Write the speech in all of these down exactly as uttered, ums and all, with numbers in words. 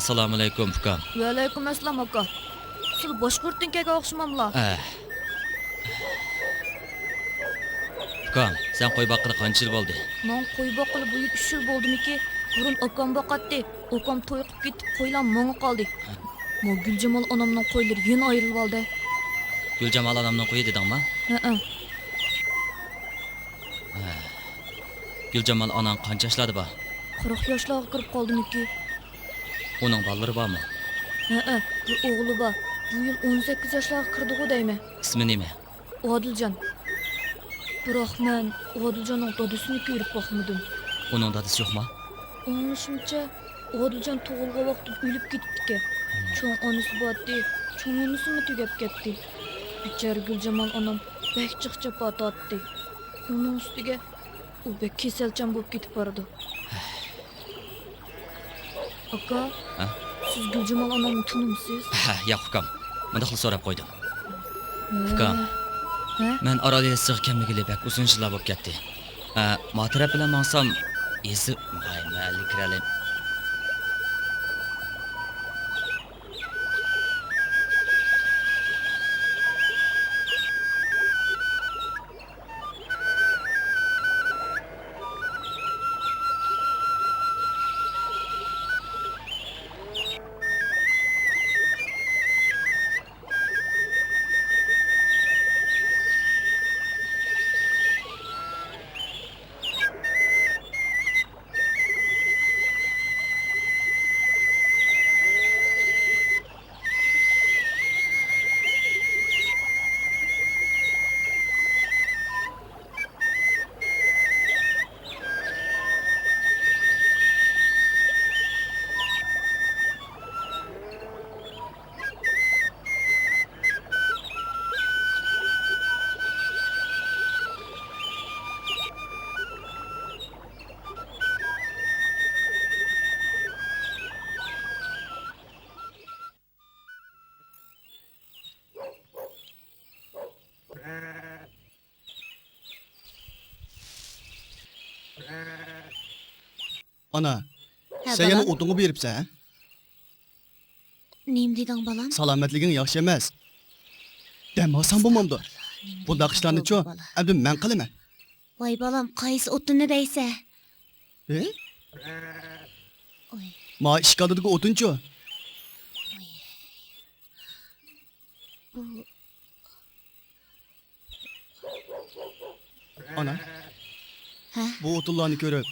ئەسسالامۇئەلەيكۇم، ئۇكام. ۋەئەلەيكۇم ئەسسالام، ئاكا. سىلەر باشقۇرتتىن كەلگەن ئوخشىماملا؟ ئە. ئۇكام، سەن قوي باققىلى قانچە يىل بولدى؟ ماڭا قوي باققىلى بۇ يىل ئۈچ يىل بولدىمىكى؟ بۇرۇن ئاكام باقاتتى. ئاكام توي قىلىپ كېتىپ، قويلار ماڭا قالدى. ماۋۇ گۈلجامال ئانامنىڭ قويلىرى يەنە ئايرىلىۋالدى. گۈلجامال ئانامنىڭ قويى دېدىڭما؟ ھەئە. ھە. گۈلجامال ئاناڭ قانچە ياشلاردا بار؟ قىرىق ياشلارغا كىرىپ قالدىمىكى؟ ئۇنىڭ بالىلىرى بارمۇ؟ ھەئە، بىر ئوغلى بار. بۇ يىل ئون سەككىز ياشلارغا كىردىغۇ دەيمەن. ئىسمى نېمە؟ ئادىلجان. بىراق مەن ئادىلجاننىڭ دادىسىنى كۆرۈپ باقمىدىم. ئۇنىڭ دادىسى يوقما؟ ئاڭلىشىمچە، ئادىلجان تۇغۇلغان ۋاقتىدا ئۆلۈپ كېتىپتىكەن. چوڭ ئانىسى بارتتى، چوڭ ئانىسىمۇ تۈگەپ كەتتى. بىچارە گۈلجامال ئانام بەك جىق جاپا تارتتى. ئۇنىڭ ئۈستىگە ئۇ بەك كېسەلچان بولۇپ كېتىپ بارىدۇ. ئاكا، ھە؟ سىز گۈلجامال ئانامنى تونۇمسىز؟ ھە، ياق، ئۇكام. مۇنداقلا سوراپ قويدۇم. ھە. ئۇكام، ھە؟ مەن ئارال يېزىسىغا كەلمىگىلى بەك ئۇزۇن يىللار بولۇپ كەتتى. ھە، ما تەرەپ بىلەن ماڭسام، يېزا، ۋاي، مەھەللىگە كىرەلەي. ئانا، ھە، سەن يەنە بالام؟ ئوتۇنغا بېرىپسەن، ھە؟ نېمە دېدىڭ، بالام؟ سالامەتلىكىڭ ياخشى ئەمەس. دەم ئالساڭ بولمامدۇ؟ ئەستەغپۇرۇللا، نېمە بۇنداق دېدىڭ، ئىشلارنىچۇ توۋا، بالام. ئەمدى مەن قىلىمەن. ۋاي، بالام، قايسى ئوتۇننى دەيسە؟ ھە؟ ئوي. ما ئىشىك ئالدىدىكى ئوتۇنچۇ؟ ئوي. بۇ ئانا. ھە؟ بۇ ئوتۇنلارنى كۆرۈپ،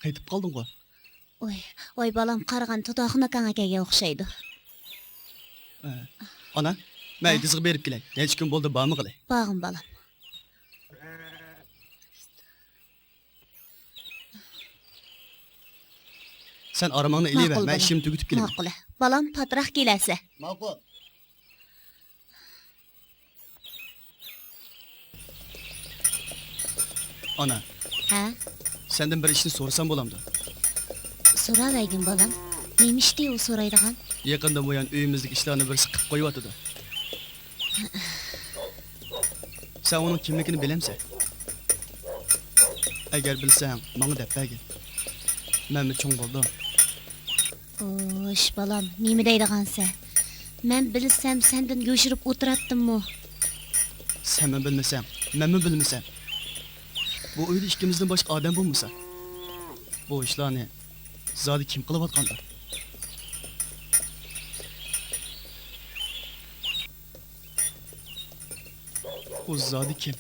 قېتىپ قالدىڭغۇ؟ ۋاي، ۋاي، بالام، قارىغان تۇتاخۇن ئاكاڭ ئەكەلگەن ئوخشايدۇ. ئە، ئانا، مەن ھە؟ ئېتىزغا بېرىپ كېلەي. نەچچە كۈن بولدى بارمىغىلى. بارغىن، بالام. سەن ئارامىڭنى ئېلىۋەر، ماقۇل، مەن بالام. ئىشىمنى تۈگىتىپ كېلىمەن. ماقۇل. بالام، پاتراق كېلەسە. ماقۇل. ئانا. ھە؟ سەندىن بىر ئىشنى سورىسام بولامدۇ؟ سوراۋەرگىن، بالام. نېمە ئىشتى ئۇ سورايدىغان؟ يېقىندىن بۇيان ئۆيىمىزدىكى ئىشلارنى بىرسى قىلىپ قويۇۋاتىدۇ. سەن ئۇنىڭ كىملىكىنى بىلەمسەن؟ ئەگەر بىلسەڭ، ماڭا دەپ بەرگىن. مەنمۇ چوڭ بولدۇم. خوش، بالام، نېمە دەيدىغانسەن؟ مەن بىلسەم، سەندىن يوشۇرۇپ ئولتۇراتتىممۇ؟ سەنمۇ بىلمىسەڭ، مەنمۇ بىلمىسەم. بۇ ئۆيدە ئىككىمىزدىن باشقا ئادەم بولمىسا، بۇ ئىشلارنى زادى كىم قىلىۋاتقاندۇ؟ ئۇ زادى كىم؟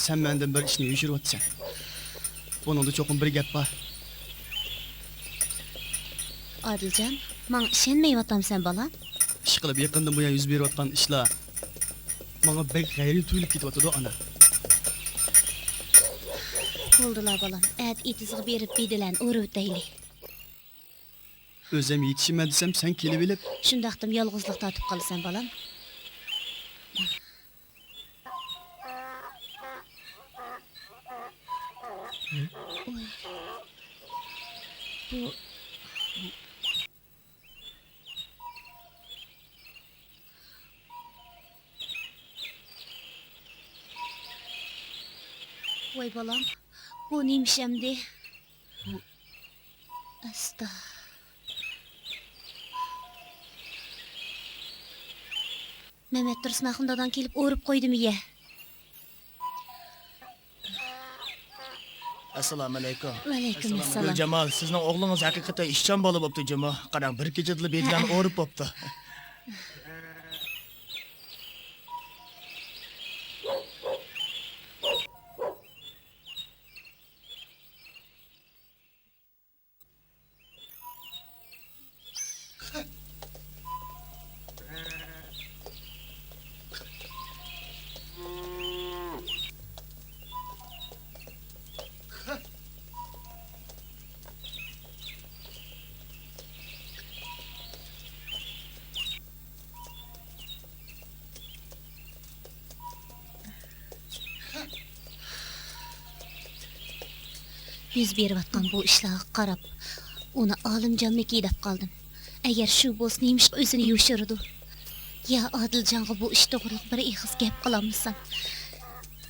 سەن مەندىن بىر ئىشنى يوشۇرۇۋاتىسەن. بۇنىڭدا چوقۇم بىر گەپ بار. ئادىلجان، ماڭا ئىشەنمەيۋاتامسەن، بالام؟ ئىشقىلىپ، يېقىندىن بۇيان يۈز بېرىۋاتقان ئىشلار ماڭا بەك غەيرىي تۇيۇلۇپ كېتىۋاتىدۇ، ئانا. بولدىلا، بالام، ئەتە ئېتىزغا بېرىپ بېدىلەرنى ئورۇۋېتەيلى. ئۆزۈم يېتىشىمەن دېسەم، سەن كېلىۋېلىپ. شۇنداقتىمۇ يالغۇزلۇق تارتىپ قالىسەن، بالام. ئوي. بۇ. ۋاي بالام، بۇ نېمە ئىش ئەمدى؟ ئەستا. مەمەت تۇرسۇن ئاخۇن داداڭ كېلىپ ئورۇپ قويدىمۇ يە؟ ئەسسالامۇئەلەيكۇم. ۋەئەلەيكۇم ئەسسالام. گۈلجامال، سىزنىڭ ئوغلىڭىز ھەقىقەتەن ئىشچان بالا بوپتۇ جۇمۇ. قاراڭ، بىر كېچىدىلا بېدىلەرنى ئورۇپ بوپتۇ. يۈز بېرىۋاتقان بۇ ئىشلارغا قاراپ، ئۇنى ئالىمجانمىكى دەپ قالدىم. ئەگەر شۇ بولسا، نېمىشقا ئۆزىنى يوشۇرىدۇ؟ يا ئادىلجانغا بۇ ئىش توغرىلىق بىر ئېغىز گەپ قىلالمىسام؟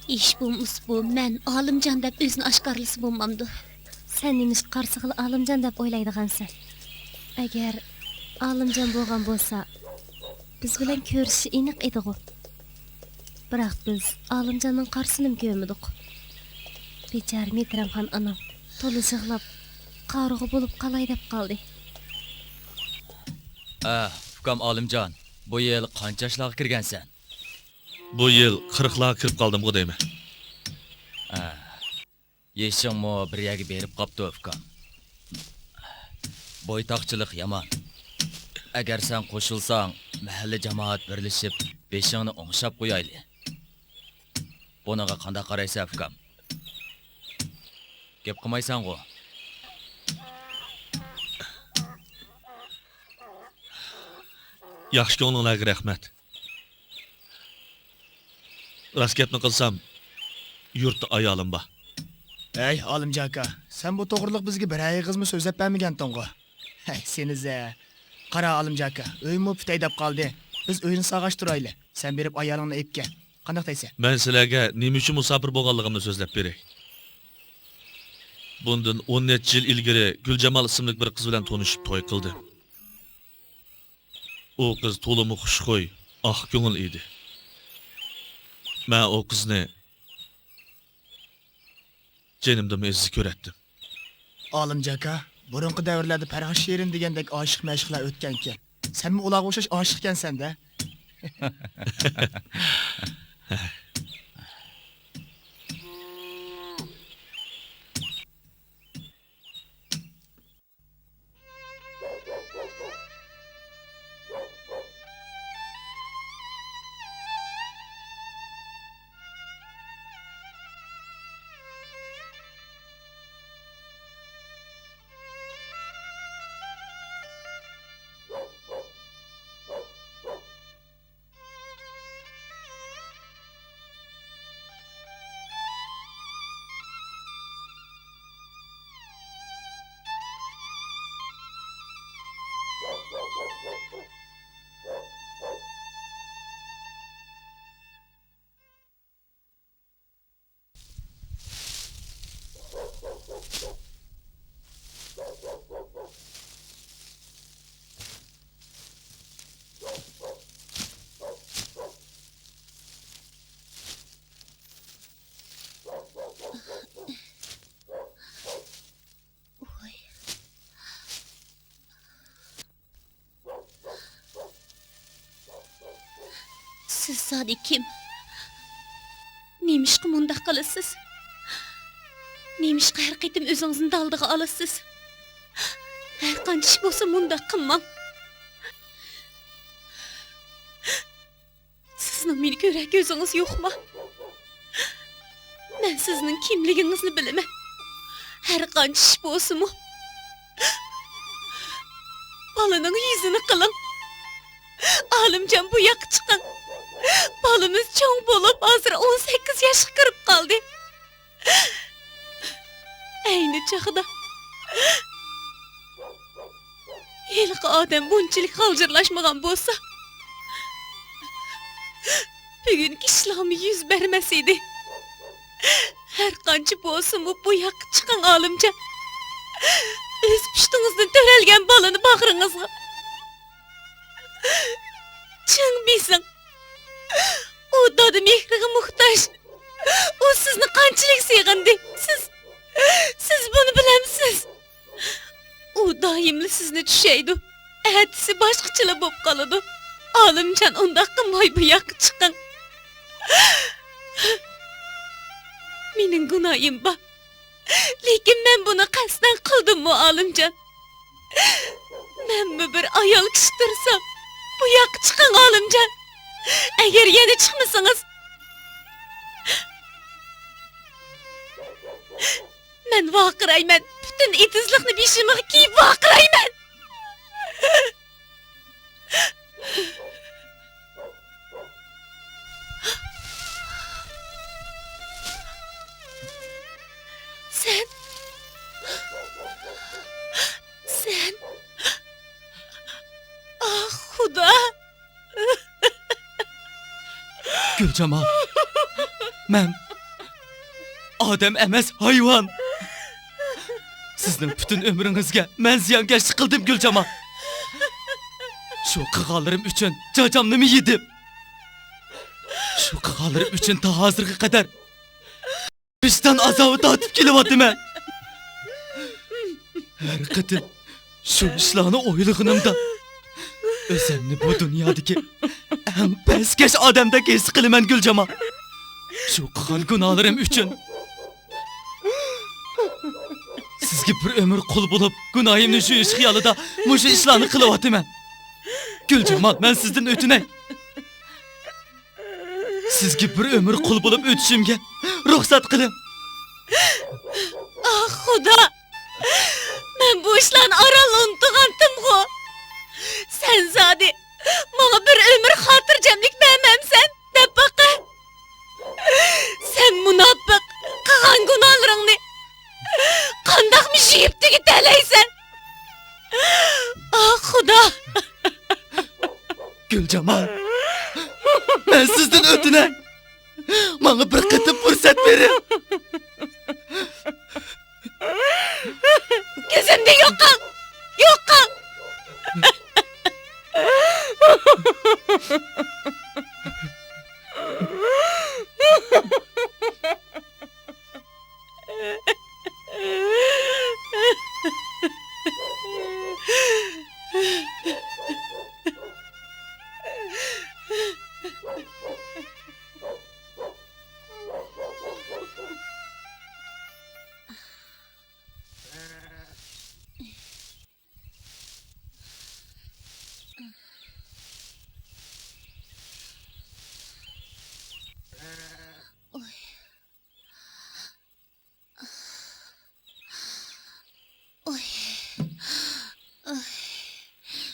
ھېچ بولمىسا بۇ مەن ئالىمجان دەپ ئۆزىنى ئاشكارىلىسا بولمامدۇ؟ سەن نېمىشقا قارىسىغىلا ئالىمجان دەپ ئويلايدىغانسەن؟ ئەگەر ئالىمجان بولغان بولسا، بىز بىلەن كۆرۈشۈشى ئېنىق ئىدىغۇ. بىراق بىز ئالىمجاننىڭ قارىسىنىمۇ كۆرمىدۇق. بىچارە مېھرىبان ئانام تولا يىغلاپ، قارىغۇ بولۇپ قالاي دەپ قالدى. ئە، ئۇكام ئالىمجان، بۇ يىل قانچە ياشلارغا كىرگەنسەن؟ بۇ يىل قىرىقلارغا كىرىپ قالدىمغۇ دەيمەن. ئە، يېشىڭمۇ بىر يەرگە بېرىپ قاپتۇ، ئۇكام. بويتاقچىلىق يامان. ئەگەر سەن قوشۇلساڭ، مەھەللە جامائەت بىرلىشىپ بېشىڭنى ئوڭشاپ قويايلى. بۇنىڭغا قانداق قارايسەن، ئۇكام؟ گەپ قىلمايسەنغۇ؟ ياخشى كۆڭلۈڭلارغا رەھمەت. راست گەپنى قىلسام، يۇرتتا ئايالىم بار. ھەي، ئالىمجان ئاكا، سەن بۇ توغرىلىق بىزگە بىر ئېغىزمۇ سۆزلەپ بەرمىگەنتىڭغۇ؟ ھەي، سېنى زە. قارا، ئالىمجان ئاكا، ئۆيمۇ پۈتەي دەپ قالدى. بىز ئۆينى ساغاشتۇرايلى. سەن بېرىپ ئايالىڭنى ئېلىپ كەل. قانداق دەيسەن؟ مەن سىلەرگە نېمە ئۈچۈن مۇساپىر بولغانلىقىمنى سۆزلەپ بېرەي. بۇندىن ئون نەچچە يىل ئىلگىرى گۈلجامال ئىسىملىك بىر قىز بىلەن تونۇشۇپ توي قىلدىم. ئۇ قىز تولىمۇ خۇشخۇي، ئاق كۆڭۈل ئىدى. مەن ئۇ قىزنى جېنىمدىنمۇ ئەزىز كۆرەتتىم. ئالىمجان ئاكا، بۇرۇنقى دەۋرلەردە پەرھات شېرىن دېگەندەك ئاشىق-مەشۇقلار ئۆتكەنكەن. سەنمۇ ئۇلارغا ئوخشاش ئاشىق ئىكەنسەن-دە. ۋاي. سىز زادى كىم؟ نېمىشقا مۇنداق قىلىسىز؟ نېمىشقا ھەر قېتىم ئۆزىڭىزنى دالدىغا ئالىسىز؟ ھەر قانچە ئىش بولسا مۇنداق قىلماڭ. سىزنىڭ مېنى كۆرەر كۆزىڭىز يوقما؟ مەن سىزنىڭ كىملىكىڭىزنى بىلىمەن. ھەر قانچە ئىش بولسىمۇ، بالىنىڭ يۈزىنى قىلىڭ. ئالىمجان، بۇ ياققا چىقىڭ. بالىمىز چوڭ بولۇپ، ھازىر ئون سەككىز ياشقا كىرىپ قالدى. ئەينى چاغدا ھېلىقى ئادەم بۇنچىلىك غالجىرلاشمىغان بولسا، بۈگۈنكى ئىشلارمۇ يۈز بەرمەس ئىدى. ھەر قانچە بولسىمۇ، بۇ ياققا چىقىڭ، ئالىمجان. ئۆز پۇشتىڭىزدىن تۆرەلگەن بالىنى باغرىڭىزغا چىڭ بېسىڭ. دادا مېھرىگە موھتاج. ئۇ سىزنى قانچىلىك سېغىندى. سىز، سىز بۇنى بىلەمسىز؟ ئۇ دائىملا سىزنى چۈشەيدۇ. ئەتىسى باشقىچىلا بولۇپ قالىدۇ. ئالىمجان، ئۇنداق قىلماي بۇ ياققا چىقىڭ. مېنىڭ گۇناھىم بار. لېكىن مەن بۇنى قەستەن قىلدىممۇ، ئالىمجان؟ مەنمۇ بىر ئايال كىشى تۇرسام، بۇ ياققا چىقىڭ، ئالىمجان. ئەگەر يەنە چىقمىسىڭىز، مەن ۋارقىرايمەن، پۈتۈن ئېتىزلىقنى بېشىمغا كىيىپ ۋارقىرايمەن. سەن، سەن، ئاھ، خۇدا! گۈلجامال، مەن ئادەم ئەمەس، ھايۋان. سىزنىڭ پۈتۈن ئۆمرىڭىزگە مەن زىيانكەشلىك قىلدىم، گۈلجامال. شۇ قىلغانلىرىم ئۈچۈن جاجامنىمۇ يېدىم. شۇ قىلغانلىرىم ئۈچۈن تا ھازىرغا قەدەر ۋىجدان ئازابى تارتىپ كېلىۋاتىمەن. ھەر قېتىم شۇ ئىشلارنى ئويلىغىنىمدا، ئۆزۈمنى بۇ دۇنيادىكى ئەڭ پەسكەش ئادەمدەك ھېس قىلىمەن، گۈلجامال. شۇ قىلغان گۇناھلىرىم ئۈچۈن سىزگە بىر ئۆمۈر قۇل بولۇپ، گۇناھىمنى يۇيۇش خىيالىدا مۇشۇ ئىشلارنى قىلىۋاتىمەن. گۈلجامال، مەن سىزدىن ئۆتۈنەي. سىزگە بىر ئۆمۈر قۇل بولۇپ ئۆتۈشۈمگە رۇخسەت قىلىڭ. ئاھ، خۇدا! مەن بۇ ئىشلارنى ئاران ئۇنتۇغانتىمغۇ. سەن زادى ماڭا بىر ئۆمۈر خاتىرجەملىك بەرمەمسەن، دەپ باقە. سەن مۇناپىق، قىلغان گۇناھلىرىڭنى قانداقمۇ يۇيۇپ تۈگىتەلەيسەن؟ ئاھ، خۇدا! گۈلجامال، مەن سىزدىن ئۆتۈنەي. ماڭا بىر قېتىم پۇرسەت بېرىڭ. كۆزۈمدىن يوقاڭ! يوقاڭ!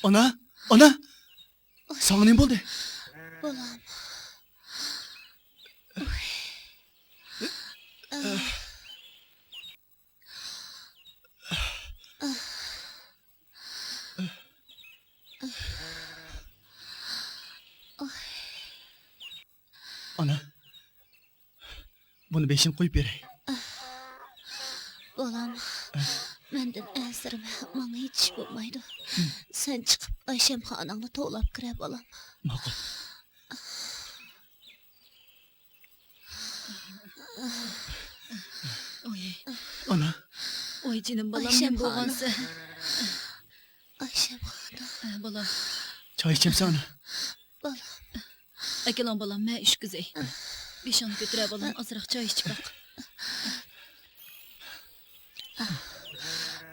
ئانا، ئانا! ساڭا نېمە بولدى؟ بالام. ئانا، بۇنى بېشىمغا قويۇپ بېرەي. بالام، مەندىن ئەنسىرىمە، ماڭا ھېچ ئىش بولمايدۇ. سەن چىقىپ ئايشەمخاناڭنى توۋلاپ كىرە، بالام. ماقۇل. ئوي. ئانا. ئوي، جېنىم بالام، نېمە بولغانسەن؟ ئايشەمخانىم. ھە، بالام. چاي ئىچەمسەن، ئانا؟ بالام. ئەكېلىڭ، بالام، مەن ئىچكۈزەي. بېشىڭنى كۆتۈرە، بالام، ئازراق چاي ئىچىپ باق.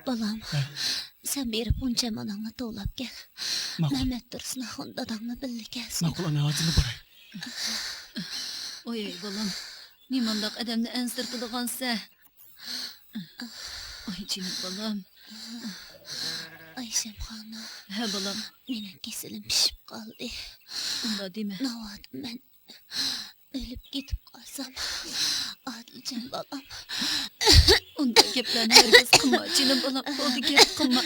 بالام، سەن بېرىپ ھۇنچەم ئاناڭنى توۋلاپ كەل. ماقۇل. مەمەت تۇرسۇن ئاخۇن داداڭمۇ بىللە كەلسۇن. ماقۇل، ئانا، ھازىرلا باراي. ئوي، ئوي، بالام، نېمانداق ئادەمنى ئەنسىرىتىدىغانسەن؟ ئاي، جېنىم بالام. ئايشەم خانىم. ھە، بالام. مېنىڭ كېسىلىم پىشىپ قالدى. ئۇنداق دېمە. ناۋادا مەن ئۆلۈپ كېتىپ قالسام، ئادىلجان بالام. ئۇنداق گەپلەرنى ھەرگىز قىلما، جېنىم بالام. بولدى، گەپ قىلما.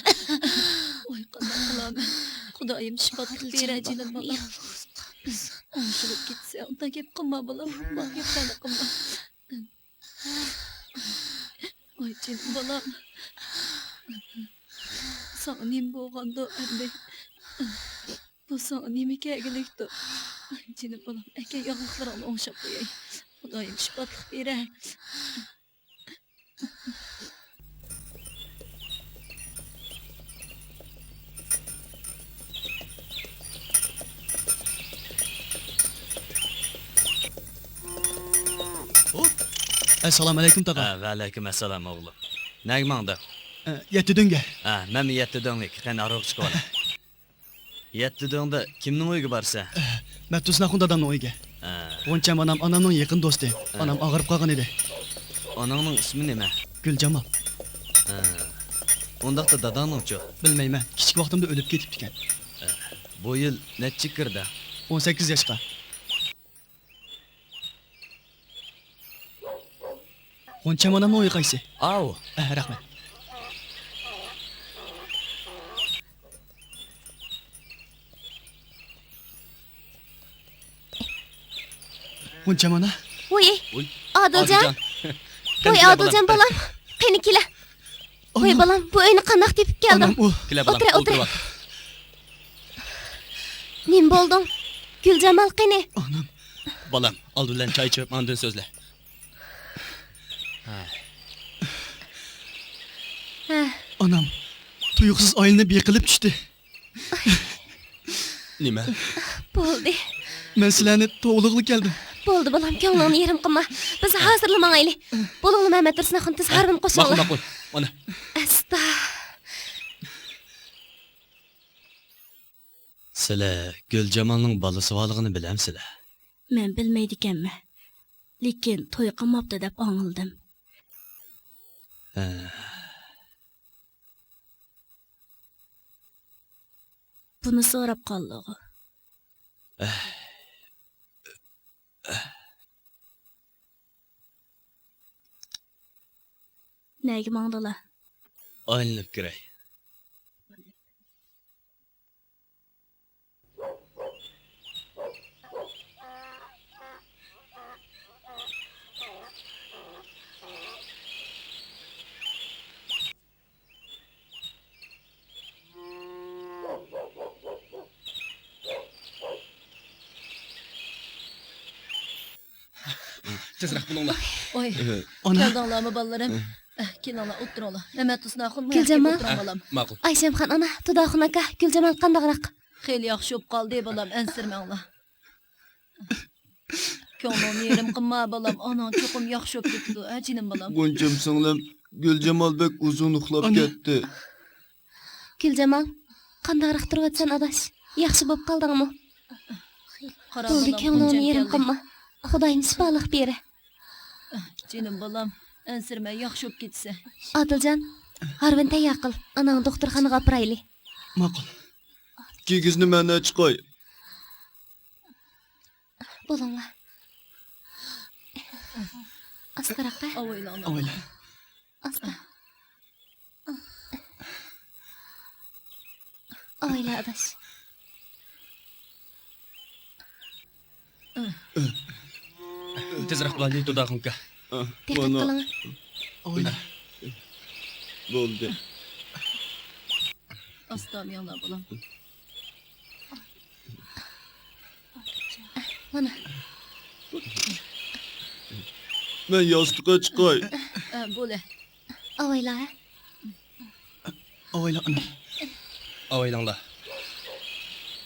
ۋاي، قانداق قىلارمەن؟ خۇدايىم شىپا تېپىپ بېرە، جېنىم بالام. يالغۇز قالمىسۇن. ئوڭشىلىپ كەتسە، ئۇنداق گەپ قىلما، بالام. ئۇنداق گەپلەرنى قىلما. ۋاي جېنىم بالام. ساڭا نېمە بولغاندۇ ئەمدى؟ بۇ ساڭا نېمە كەلگۈلۈكتۇ؟ ئاي، جېنىم بالام، ئەكە ياغلىقلىرىڭنى ئوڭشاپ قوياي. خۇدايىم شىپالىق بېرە. ئەسسالامۇ ئەلەيكۇم، تاغا. ھە، ۋەئەلەيكۇم ئەسسالام، ئوغلۇم. نەگە ماڭدىڭ؟ ئە، يەتتە دۆڭگە. ھە، مەنمۇ يەتتە دۆڭلۈك، قېنى، ھارۋىغا چىقىۋالاي. يەتتە دۆڭدە كىمنىڭ ئۆيىگە بارىسەن؟ مەتتۇسناخۇن دادامنىڭ ئۆيىگە. ھە. غۇنچەم ئانام ئانامنىڭ يېقىن دوستى. ھە. ئانام ئاغرىپ قالغان ئىدى. ئاناڭنىڭ ئىسمى نېمە؟ گۈلجامال. ھە. ئۇنداقتا داداڭنىڭچۇ؟ بىلمەيمەن. كىچىك ۋاقتىمدا ئۆلۈپ كېتىپتىكەن. ھە. بۇ يىل نەچچە كىردى؟ ئون سەككىز ياشقا. غۇنچەم ئانامنىڭ ئۆيى قايسى؟ ئاۋۇ. ئەھ، رەھمەت. غۇنچەم ئانا. ۋوي، ۋوي، ئادىلجان. ئادىلجان. ۋوي، ئادىلجان بالام. قېنى كېلە. ۋوي ئانام. بالام، بۇ ئۆينى قانداق تېپىپ كەلدىڭ؟ ئانام، ئۇ. كېلە بالام، ئولتۇرۇۋال. ئولتۇرۇۋال. نېمە بولدۇڭ؟ گۈلجامال قېنى؟ ئانام. بالام، ئالدى بىلەن چاي ئىچىپ، ئاندىن سۆزلە. ھە. ھە. ئانام تۇيۇقسىز ئايلىنىپ يىقىلىپ چۈشتى. نېمە؟ بولدى. مەن سىلەرنى توۋلىغىلى كەلدىم. بولدى، بالام، كۆڭلۈڭنى يېرىم قىلما. بىز ھازىرلا ماڭايلى. بولۇڭلار، مەمەت تۇرسۇنئاخۇن، تېز ھارۋىنى قوشۇڭلار. ماقۇل، ماقۇل. مانا. ئاستا. سىلەر گۈلجامالنىڭ بالىسى بارلىقىنى بىلەمسىلەر؟ مەن بىلمەيدىكەنمەن. لېكىن توي قىلماپتۇ دەپ ئاڭلىدىم. ھە. بۇنى سوراپ قالدىغۇ. نەگە ماڭدىلا؟ ئايلىنىپ كىرەي. تېزرەك بولۇڭلار. ۋوي، ئانا. كەلدىڭلارمۇ بالىلىرىم؟ ئەھ، كېلىڭلار، ئولتۇرۇڭلار. مەمەت ھۇسناخۇنمۇ ياققا گۈلجامال. ئولتۇرۇڭ، بالام. ماقۇل. ئايشەمخان ئانا، تۇداخۇن ئاكا، گۈلجامال قانداقراق؟ خېلى ياخشى بولۇپ قالدى، بالام، ئەنسىرىمەڭلار. كۆڭلۈڭنى يېرىم قىلما، بالام، ئاناڭ چوقۇم ياخشى بولۇپ كېتىدۇ، ھە، جېنىم بالام؟ غۇنچەم سىڭلىم، گۈلجامال بەك ئۇزۇن ئۇخلاپ كەتتى. گۈلجامال، قانداقراق تۇرۇۋاتىسەن ئاداش؟ ياخشى بولۇپ قالدىڭمۇ؟ بولدى، كۆڭلۈڭنى يېرىم قىلما. خۇدايىم شىپالىق بېرە. جېنىم بالام، ئەنسىرىمە، ياخشى بولۇپ كېتىسەن. ئادىلجان، ھارۋىنى تەييار قىل، ئاناڭنى دوختۇرخانىغا ئاپىرايلى. ماقۇل. كىگىزنى مەن ئەچىقاي. بولۇڭلار. ئاستىراق. ئاۋايلاڭلار. ئاۋايلا. ئاستا. ئاۋايلا ئاداش. تېزرەك بولالى، دۇداخۇنكا. دىققەت قىلىڭ. ئاۋايلا. بولدى. ئاستا مېڭىڭلار، بالام. مانا. مەن ياستۇققا چىقاي. ئە، بولە. ئاۋايلا، ھە؟ ئاۋايلا، ئانا. ئاۋايلاڭلار.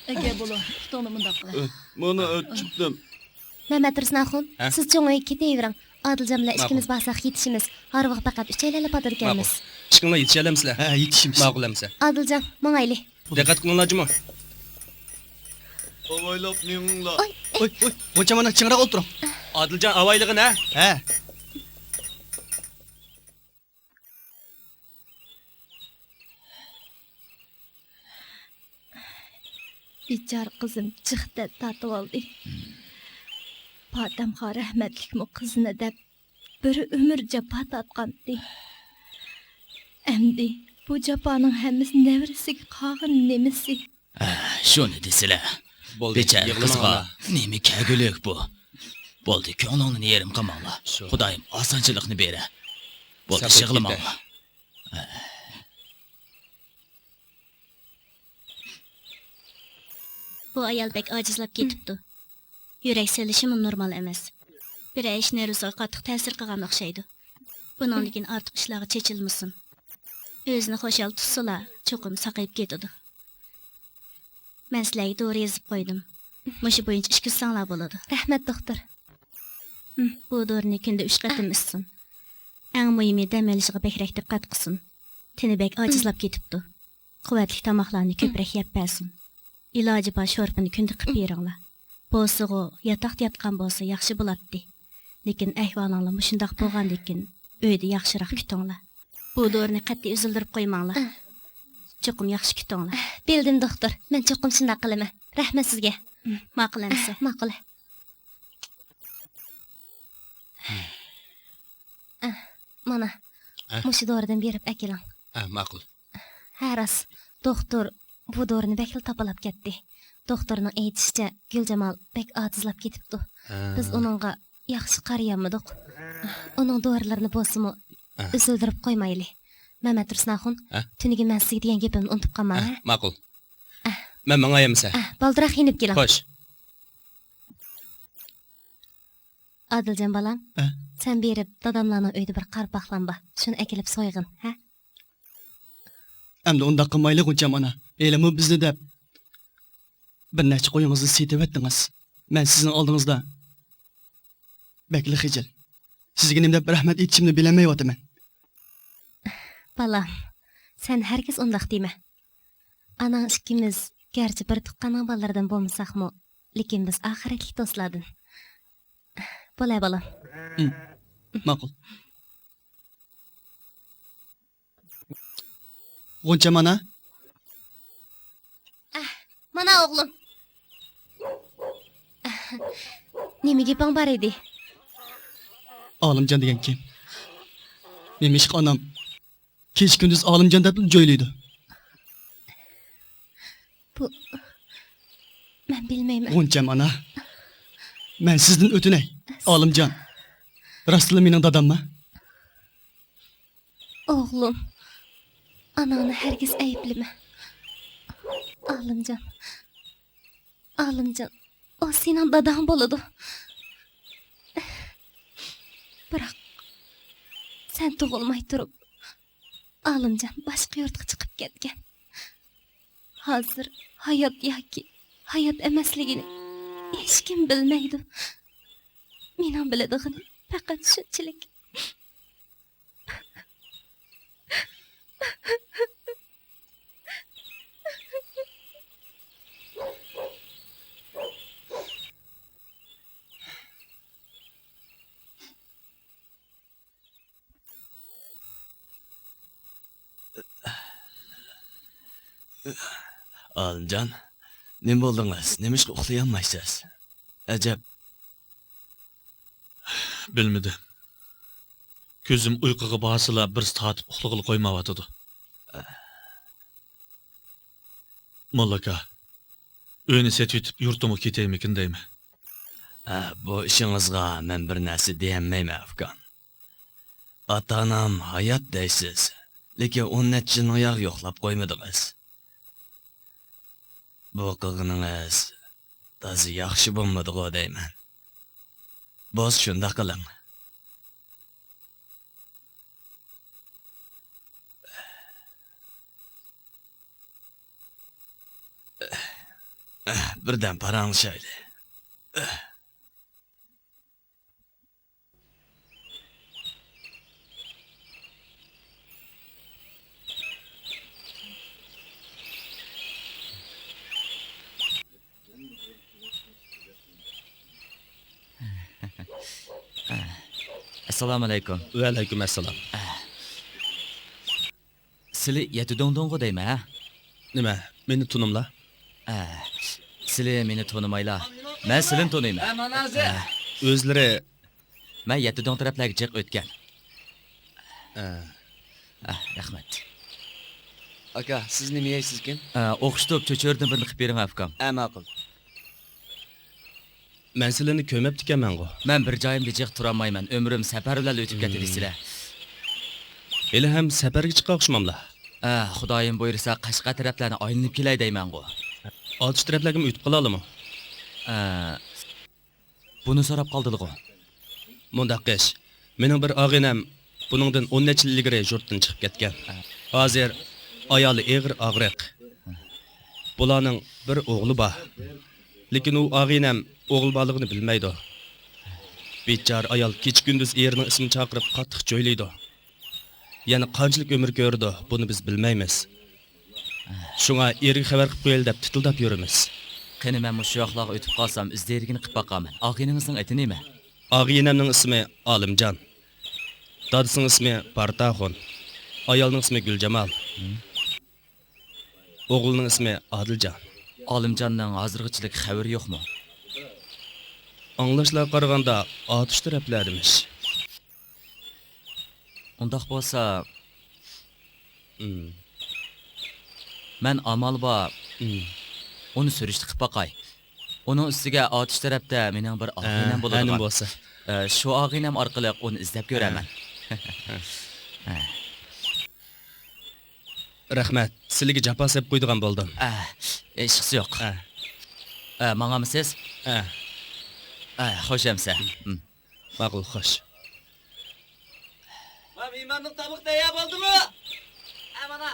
ئەگە، بولۇ، پۇتۇڭنى مۇنداق قىلە. ئە، مانا، ئە، چىقتىم. مەمەت رۇسناخۇن، ھە؟ سىز چوڭ ئۆيگە كېتىۋېرىڭ. ئادىلجان بىلەن ماقۇل. ئىككىمىز بارساق يېتىشىمىز. ھارۋىغا پەقەت ئۈچەيلەنلا پاتىدىكەنمىز. ماقۇل. ئىككىڭلار يېتىشەلەمسىلەر؟ ھە، يېتىشىمىز. ماقۇل ئەمىسە. ئادىلجان، ماڭايلى. دىققەت قىلىڭلار جۇمۇ. ئاۋايلاپ مېڭىڭلار. ئوي، ئوي، غۇنچە مانا چىڭراق ئولتۇرۇڭ. ئادىلجان ئاۋايلىغىن ھە. ھە. بىچارە قىزىم جىق دەرد تارتىۋالدى. پاتەمخان رەھمەتلىكمۇ قىزىنى دەپ بىر ئۆمۈر جاپا تارتقانتى. ئەمدى بۇ جاپانىڭ ھەممىسى نەۋرىسىگە قالغىنى نېمىسى؟ ھە، شۇنى دېسىلە. بولدى، بىچارە يىغلىماڭ قىزغا ئانا. نېمە كەلگۈلۈك بۇ؟ بولدى، كۆڭلۈڭنى يېرىم قىلماڭلار. شۇ. خۇدايىم ئاسانچىلىقنى بېرە. بولدى، سەبرى يىغلىماڭلار. بۇ ئايال بەك ئاجىزلاپ كېتىپتۇ. يۈرەك سېلىشىمۇ نورمال ئەمەس. بىرەر ئىش نېرۋىسىغا قاتتىق تەسىر قىلغان ئوخشايدۇ. بۇنىڭدىن كېيىن ئارتۇق ئىشلارغا چېچىلمىسۇن. ئۆزىنى خۇشال تۇتسىلا، چوقۇم ساقىيىپ كېتىدۇ. مەن سىلەرگە دورا يېزىپ قويدۇم. مۇشۇ بويىچە ئىچكۈزسەڭلار بولىدۇ. رەھمەت، دوختۇر. بۇ دورىنى كۈندە ئۈچ قېتىم ئىچسۇن. ئەڭ مۇھىمى، دەم ئېلىشىغا بەكرەك دىققەت قىلسۇن. تېنى بەك ئاجىزلاپ كېتىپتۇ. قۇۋۋەتلىك تاماقلارنى كۆپرەك يەپ بەرسۇن. ئىلاجى بار شورپىنى كۈندە قىپ بېرىڭلار. بولسىغۇ، ياتاقتا ياتقان بولسا ياخشى بولاتتى. لېكىن ئەھۋالىڭلار مۇشۇنداق بولغاندىكىن، ئۆيدە ياخشىراق كۈتۈڭلار. بۇ دورىنى قەتئىي ئۈزۈلدۈرۈپ قويماڭلار. چوقۇم ياخشى كۈتۈڭلار. بىلدىم، دوختۇر. مەن چوقۇم شۇنداق قىلىمەن. رەھمەت سىزگە. ماقۇل ئەمىسە. ماقۇل. مانا، مۇشۇ دورىدىن بېرىپ ئەكېلىڭ. ماقۇل. ھە، راست. دوختۇر بۇ دورىنى بەكلا تاپىلاپ كەتتى. دوختۇرنىڭ ئېيتىشىچە، گۈلجامال بەك ئاجىزلاپ كېتىپتۇ. بىز ئۇنىڭغا ياخشى قارىيالمىدۇق. ئۇنىڭ دورىلىرىنى بولسىمۇ ئۈزۈلدۈرۈپ قويمايلى. مەمەت تۇرسۇن ئاخۇن، تۈنۈگۈن مەن سىزگە دېگەن گېپىمنى ئۇنتۇپ قالماڭ، ھە؟ ماقۇل. مەن ماڭاي ئەمىسە. بالدۇراق يېنىپ كېلىڭ. خوش. ئادىلجان بالام، سەن بېرىپ داداملارنىڭ ئۆيىدە بىر قارا باقلام بار. شۇنى ئەكېلىپ سويغىن، ھە؟ ئەمدى ئۇنداق قىلمايلى، غۇنچەم ئانا. ھېلىمۇ بىزنى دەپ بىر نەچچە قويىڭىزنى سېتىۋەتتىڭىز. مەن سىزنىڭ ئالدىڭىزدا بەكلا خىجىل. سىزگە نېمە دەپ رەھمەت ئېيتىشىمنى بىلەلمەيۋاتىمەن. بالام، سەن ھەرگىز ئۇنداق دېمە. ئاناڭ ئىككىمىز گەرچە بىر تۇغقاننىڭ بالىلىرىدىن بولمىساقمۇ، لېكىن بىز ئاخىرەتلىك دوستلاردىن. بولاي، بالام. ماقۇل. غۇنچەم ئانا. ئەھ، مانا ئوغلۇم. ئەھ، نېمە گېپىڭ بار ئىدى؟ ئالىمجان دېگەن كىم؟ نېمىشقا ئانام كېچە-كۈندۈز ئالىمجان دەپلا جۆيلەيدۇ؟ بۇ، مەن بىلمەيمەن. غۇنچەم ئانا، مەن سىزدىن ئۆتۈنەي. ئالىمجان راستلا مېنىڭ داداممۇ؟ ئوغلۇم، ئاناڭنى ھەرگىز ئەيىبلىمە. ئالىمجان، ئالىمجان، ئۇ سېنىڭ داداڭ بولىدۇ. بىراق، سەن تۇغۇلماي تۇرۇپ، ئالىمجان باشقا يۇرتقا چىقىپ كەتكەن. ھازىر ھايات ياكى ھايات ئەمەسلىكىنى ھېچكىم بىلمەيدۇ. مېنىڭ بىلىدىغىنىم پەقەت شۇنچىلىك. ئالىمجان، نېمە بولدىڭىز؟ نېمىشقا ئۇخلىيالمايسىز؟ ئەجەب. بىلمىدىم. كۆزۈم ئۇيقۇغا بارسىلا، بىرسى تارتىپ ئۇخلىغىلى قويمايۋاتىدۇ. موللاكا، ئۆينى سېتىۋېتىپ، يۇرتۇمغا كېتەيمىكىن دەيمەن. ئە، بۇ ئىشىڭىزغا مەن بىر نەرسە دېيەلمەيمەن، ئۇكام. ئاتا-ئانام ھايات دەيسىز، لېكىن ئون نەچچە يىلنى ياغ يوقلاپ قويمىدىڭىز. بۇ قىلغىنىڭىز تازا ياخشى بولمىدىغۇ دەيمەن. بولسا شۇنداق قىلىڭ. بىردەم پاراڭلىشايلى. ئەسسالامۇئەلەيكۇم. ۋەئەلەيكۇم ئەسسالام. سىلى يەتتە دۆڭدۇڭغۇ دەيمەن، ھە؟ نېمە، مېنى تونۇملا؟ ئە، سىلى مېنى تونۇمايلا، مەن سىلىنى تونۇيمەن. ئە، ئۆزلىرى. مەن يەتتە دۆڭ تەرەپلەرگە جىق ئۆتكەن. ئە. ئە، رەھمەت. ئاكا، سىز نېمە يەيسىزكىن؟ ئە، ئوخشىتىپ چۆچۈرىدىن بىرنى قىلىپ بېرىڭ، ئۇكام. ئە، ماقۇل. مەن سىلىنى كۆرمەپتىكەنمەنغۇ. مەن بىر جايىمدا جىق تۇرالمايمەن، ئۆمرۈم سەپەر بىلەن ئۆتۈپ كەتتى دېسىلە. ھېلىھەم سەپەرگە چىققان ئوخشىماملا؟ ئە، خۇدايىم بۇيرۇسا، قەشقەر تەرەپلەرنى ئايلىنىپ كېلەي دەيمەنغۇ. ئاتۇش تەرەپلەرگىمۇ ئۆتۈپ قالالىمۇ؟ ئە، بۇنى سوراپ قالدىلىغۇ؟ مۇنداق ئىش، مېنىڭ بىر ئاغىنەم بۇنىڭدىن ئون نەچچە يىل ئىلگىرى يۇرتتىن چىقىپ كەتكەن. ھازىر ئايالى ئېغىر ئاغرىق. بۇلارنىڭ بىر ئوغلى بار. لېكىن ئۇ ئاغىنەم ئوغۇل بارلىقىنى بىلمەيدۇ. بىچارە ئايال كېچە-كۈندۈز ئېرىنىڭ ئىسمىنى چاقىرىپ قاتتىق جۆيلەيدۇ. يەنە قانچىلىك ئۆمۈر كۆرىدۇ، بۇنى بىز بىلمەيمىز. شۇڭا ئېرىگە خەۋەر قىلىپ قويايلى دەپ تىتىلداپ يۈرىمىز. قېنى، مەن مۇشۇ ياقلارغا ئۆتۈپ قالسام، ئىز دېيىدىغىنى قىلىپ باقارمەن. ئاغىنىڭىزنىڭ ئېتى نېمە؟ ئاغىنەمنىڭ ئىسمى ئالىمجان. دادىسىنىڭ ئىسمى پارتاخۇن. ئايالنىڭ ئىسمى گۈلجامال. ھىم. ئوغلىنىڭ ئىسمى ئادىلجان. ئالىمجاننىڭ ھازىرغىچىلىك خەۋىرى يوقمۇ؟ ئاڭلاشلارغا قارىغاندا، ئاتۇش تەرەپلەردىمىش. ئۇنداق بولسا، ھىم. مەن ئامال بار، ھىم. ئۇنى سۈرۈشتە قىلىپ باقاي. ئۇنىڭ ئۈستىگە ئاتۇش تەرەپتە مېنىڭ بىر ئاغىنەم ھە، بولىدىغان. بولسا. ئە، شۇ ئاغىنەم ئارقىلىق ئۇنى ئىزدەپ كۆرەرمەن. ھە. ھە. رەھمەت، سىلىگە جاپا سېلىپ قويىدىغان بولدۇم. ئە، ھېچقىسى يوق. ئە. ئە، ماڭامسىز؟ ئە. ئە، خوش ئەمسە. ھىم. ماقۇل، خوش. ما، مېھماننىڭ تامىقى تەييار بولدىمۇ؟ ئە، مانا.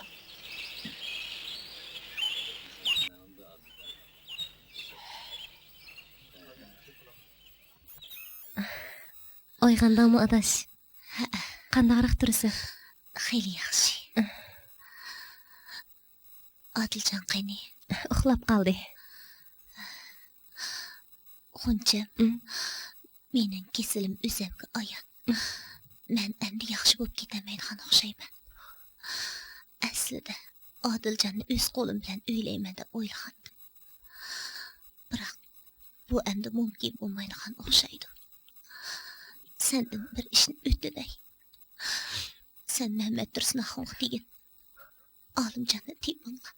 ئويغاندىڭمۇ، ئاداش؟ ھەئە. قانداقراق تۇرىسەن؟ خېلى ياخشى. ئادىلجان قېنى؟ ئۇخلاپ قالدى. غۇنچەم، ئىم. مېنىڭ كېسىلىم ئۆزۈمگە ئايان. مەن ئەمدى ياخشى بولۇپ كېتەلمەيدىغان ئوخشايمەن. ئەسلىدە ئادىلجاننى ئۆز قولۇم بىلەن ئۆيلەيمەن دەپ ئويلىغانىدىم. بىراق، بۇ ئەمدى مۇمكىن بولمايدىغان ئوخشايدۇ. سەندىن بىر ئىشنى ئۆتۈنەي. سەن مەمەتتۇرسۇن ئاخۇنغا دېگىن. ئالىمجاننى تېپىڭلار.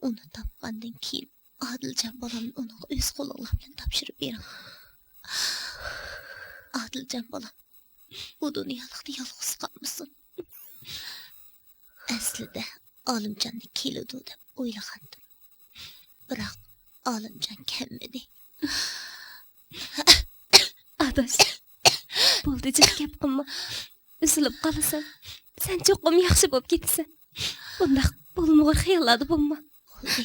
ئۇنى تاپقاندىن كېيىن، ئادىلجان بالامنى ئۇنىڭغا ئۆز قولۇڭلار بىلەن تاپشۇرۇپ بېرىڭ. ئادىلجان بالام بۇ دۇنيالىقتا يالغۇز قالمىسۇن. ئەسلىدە ئالىمجاننى كېلىدۇ دەپ ئويلىغانىدىم. بىراق ئالىمجان كەلمىدى. ئاداش، بولدى، جىق گەپ قىلما. ئۈزۈلۈپ قالىسەن. سەن چوقۇم ياخشى بولۇپ كېتىسەن. بۇنداق بولمىغۇر خىياللاردا بولما. خۇددى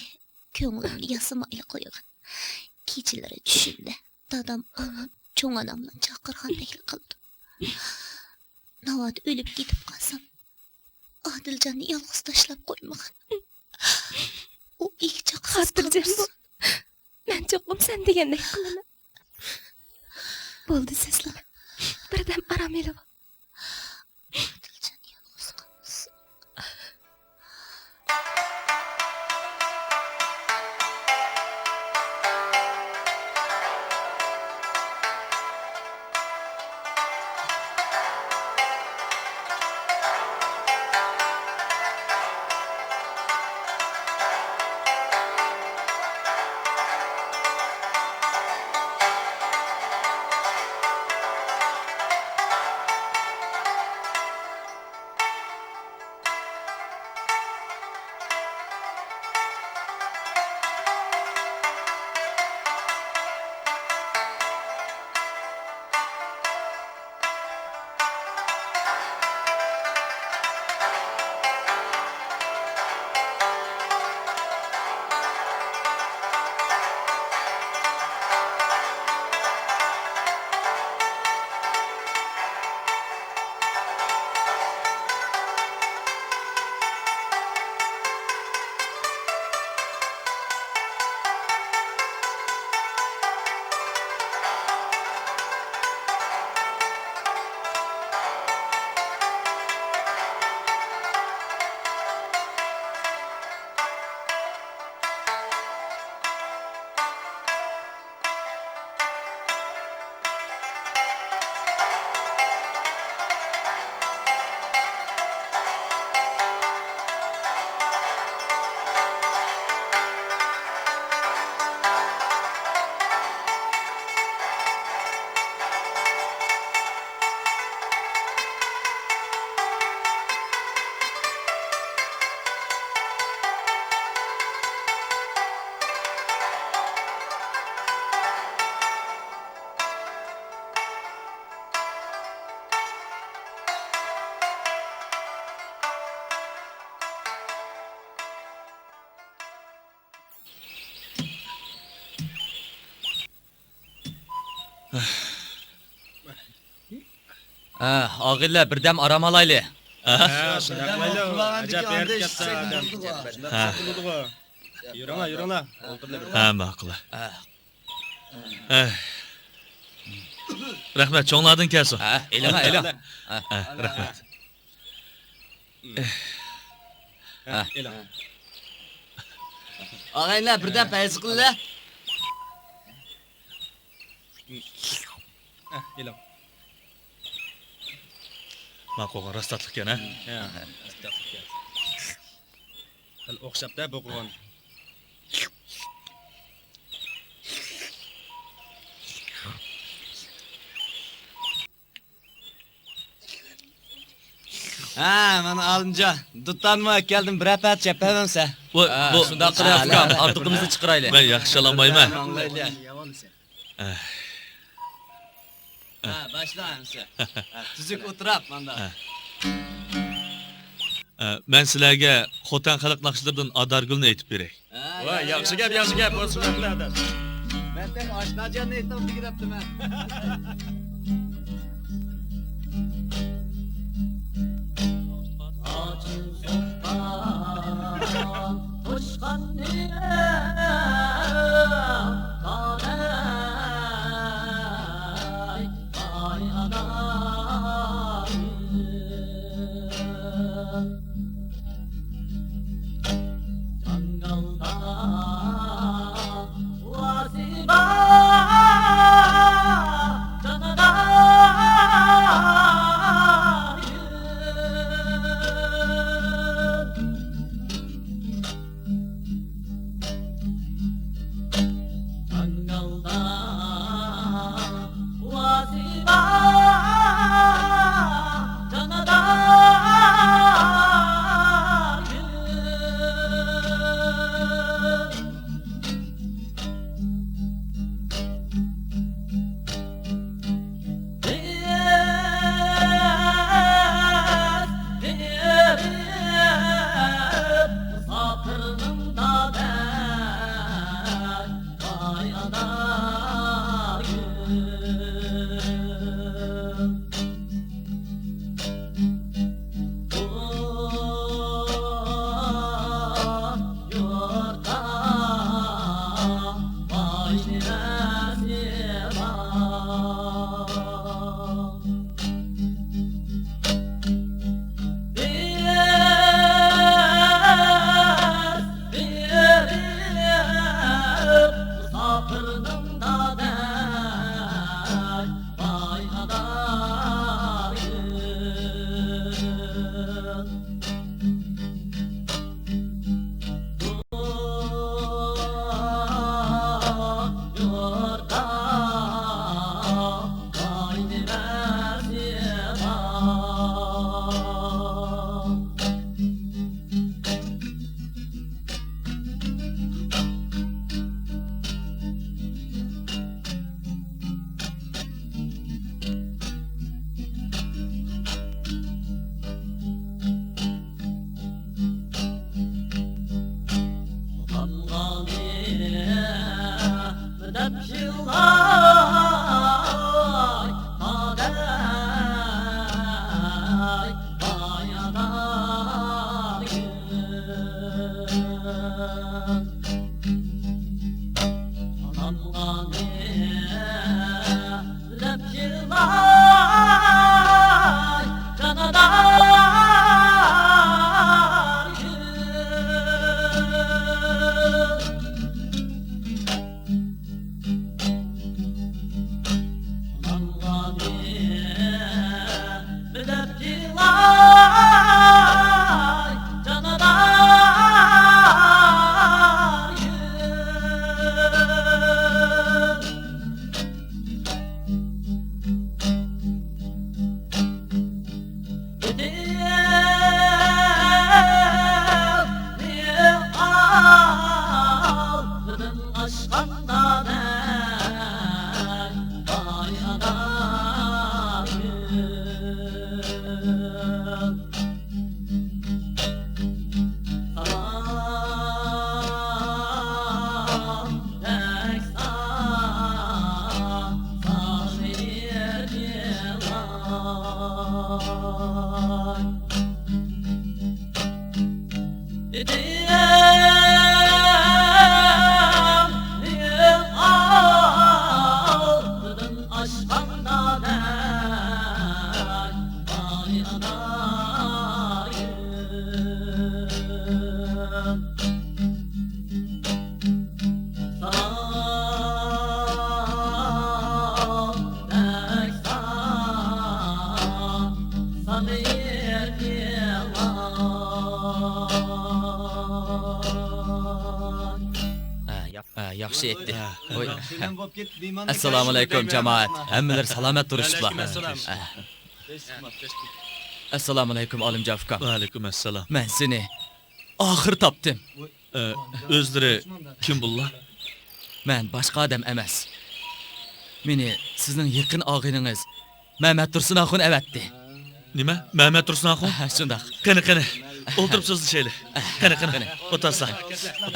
كۆڭلۈمنى ياسىمايلا قويغان. كېچىلىرى چۈشۈمدە دادام ئاڭام چوڭ ئانامنىڭ چاقىرغاندەكلا قىلىدۇ. ناۋادا ئۆلۈپ كېتىپ قالسام، ئادىلجاننى يالغۇز تاشلاپ قويمىغىن. ئۇ ئىگە چاقىسىز خاتىرجەم بول. مەن چوقۇم سەن دېگەندەك قىلىمەن. بولدى، سەسلىمە. بىردەم ئارام ئېلىۋال. ئادىلجان يالغۇز قالمىسۇن. ھە، ئاغىنىلەر، بىردەم ئارام ئالايلى. ھە؟ ھە، شۇنداق قىلايلى. ئەجەب بېرىپ كەتسە ئادەم. ھە. يۈرۈڭلار، يۈرۈڭلار. ئولتۇرۇڭلار. ھە، ماقۇل. ھە. ھە. رەھمەت، چوڭلاردىن كەلسۇن. ھە، ئېلىڭلار، ئېلىڭ. ھە، رەھمەت. ھە. ئاغىنىلەر، بىردەم پەيزى قىلىلە. ئېلىڭ. ماقۇل، راست تاتلىقكەن، ھە؟ ھە، راست تاتلىقكەن. خېلى ئوخشاپتۇ بۇ قىلغان. ھە، مانا ئالىمجان، دۇتارنىمۇ ئەكەلدىم، بىرەر پەتى چەپ بەرمەمسە؟ ۋاي، ھە، بۇ، شۇنداق قىلىڭ، ئۇكام، ئارتۇقىمىزنى چىقىرايلى. مەن ياخشى ئالالمايمەن. ئاڭلايلى. ھە، باشلا ئەمسە. ھە، تۈزۈك ئولتۇراپ ماندا. ھە. ھە، مەن سىلەرگە خوتەن خەلق ناخشىلىرىدىن ئادارگۈلنى ئېيتىپ بېرەي. ھە، ۋاي، ياخشى گەپ، ياخشى گەپ، بولسۇن، رەھمەت. مەن تېخى ئاشناجاننى ئېيتىڭ دېگىنەپتىمەن. ئېيتتى. ۋاي. ئەسسالامۇئەلەيكۇم، جامائەت. ھەممىلەر سالامەت تۇرۇشۇپلا. ئەسسالامۇئەلەيكۇم، ئالىمجان ئۇكام. ۋەئەلەيكۇم ئەسسالام. مەن سېنى ئاخىر تاپتىم. ئۆزلىرى كىم بۇلار؟ مەن باشقا ئادەم ئەمەس. مېنى سىزنىڭ يېقىن ئاغىنىڭىز مەمەت تۇرسۇن ئاخۇن ئەۋەتتى. نېمە؟ مەمەت تۇرسۇن ئاخۇن؟ ھە، شۇنداق. قېنى، قېنى، ئولتۇرۇپ سۆزلىشەيلى. قېنى، قېنى، قېنى. ئولتۇرسا.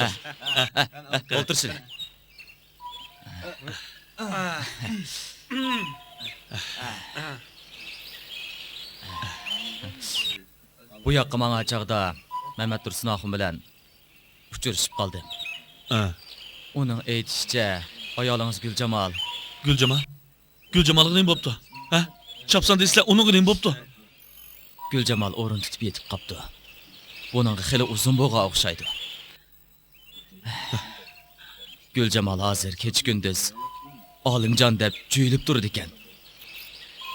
ھە، ھە، ھە، ئولتۇرسىلى. بۇ ياققا ماڭغان چاغدا مەمەت تۇرسۇن ئاخۇن بىلەن ئۇچرىشىپ قالدىم. ئە. ئۇنىڭ ئېيتىشىچە، ئايالىڭىز گۈلجامال. گۈلجامال؟ گۈلجامالغا نېمە بوپتۇ؟ ھە؟ چاپسان دېسىلە، ئۇنىڭغا نېمە بوپتۇ؟ گۈلجامال ئورۇن تۇتۇپ يېتىپ قاپتۇ. بۇنىڭغا خېلى ئۇزۇن بولغان ئوخشايدۇ. گۈلجامال ھازىر كېچە-كۈندۈز ئالىمجان دەپ جۆيلۈپ تۇرىدىكەن.